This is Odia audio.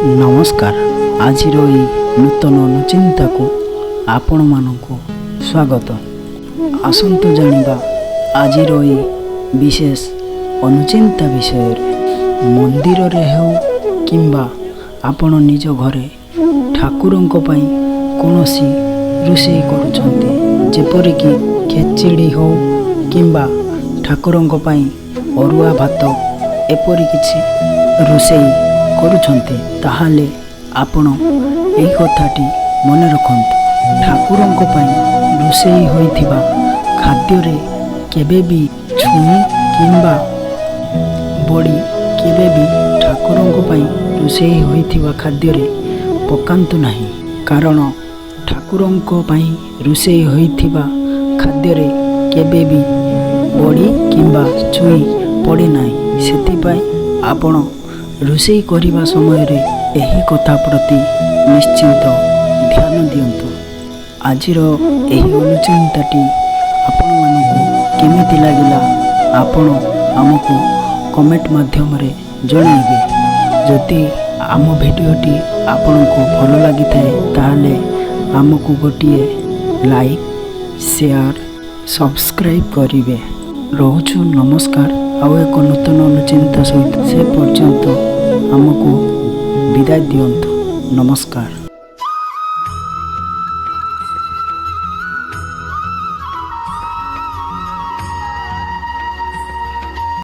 ନମସ୍କାର, ଆଜିର ଏଇ ନୂତନ ଅନୁଚିନ୍ତାକୁ ଆପଣମାନଙ୍କୁ ସ୍ୱାଗତ। ଆସନ୍ତୁ ଜାଣିବା ଆଜିର ଏଇ ବିଶେଷ ଅନୁଚିନ୍ତା ବିଷୟରେ। ମନ୍ଦିରରେ ହେଉ କିମ୍ବା ଆପଣ ନିଜ ଘରେ ଠାକୁରଙ୍କ ପାଇଁ କୌଣସି ରୋଷେଇ କରୁଛନ୍ତି, ଯେପରିକି ଖେଚିଡ଼ି ହେଉ କିମ୍ବା ଠାକୁରଙ୍କ ପାଇଁ ଅରୁଆ ଭାତ, ଏପରି କିଛି ରୋଷେଇ କରୁଛନ୍ତି, ତାହେଲେ ଆପଣ ଏହି କଥାଟି ମନେ ରଖନ୍ତୁ, ଠାକୁରଙ୍କ ପାଇଁ ରୋଷେଇ ହୋଇଥିବା ଖାଦ୍ୟରେ କେବେ ବି ଛୁଇଁ କିମ୍ବା ବଡ଼ି କେବେ ବି ଠାକୁରଙ୍କ ପାଇଁ ରୋଷେଇ ହୋଇଥିବା ଖାଦ୍ୟରେ ପକାନ୍ତୁ ନାହିଁ। କାରଣ ଠାକୁରଙ୍କ ପାଇଁ ରୋଷେଇ ହୋଇଥିବା ଖାଦ୍ୟରେ କେବେ ବି ବଡ଼ି କିମ୍ବା ଛୁଇଁ ପଡ଼େ ନାହିଁ। ସେଥିପାଇଁ ଆପଣ ରୋଷେଇ କରିବା ସମୟରେ ଏହି କଥା ପ୍ରତି ନିଶ୍ଚିନ୍ତ ଧ୍ୟାନ ଦିଅନ୍ତୁ। ଆଜିର ଏହି ଅନୁଚିନ୍ତାଟି ଆପଣମାନଙ୍କୁ କେମିତି ଲାଗିଲା, ଆପଣ ଆମକୁ କମେଣ୍ଟ ମାଧ୍ୟମରେ ଜଣାଇବେ। ଯଦି ଆମ ଭିଡ଼ିଓଟି ଆପଣଙ୍କୁ ଭଲ ଲାଗିଥାଏ, ତାହେଲେ ଆମକୁ ଗୋଟିଏ ଲାଇକ୍, ସେୟାର, ସବସ୍କ୍ରାଇବ୍ କରିବେ। ରହୁଛୁ, ନମସ୍କାର। ଆଉ ଏକ ନୂତନ ଅନୁଚିନ୍ତା ସହିତ, ସେ ପର୍ଯ୍ୟନ୍ତ ଆମକୁ ବିଦାୟ ଦିଅନ୍ତୁ। ନମସ୍କାର।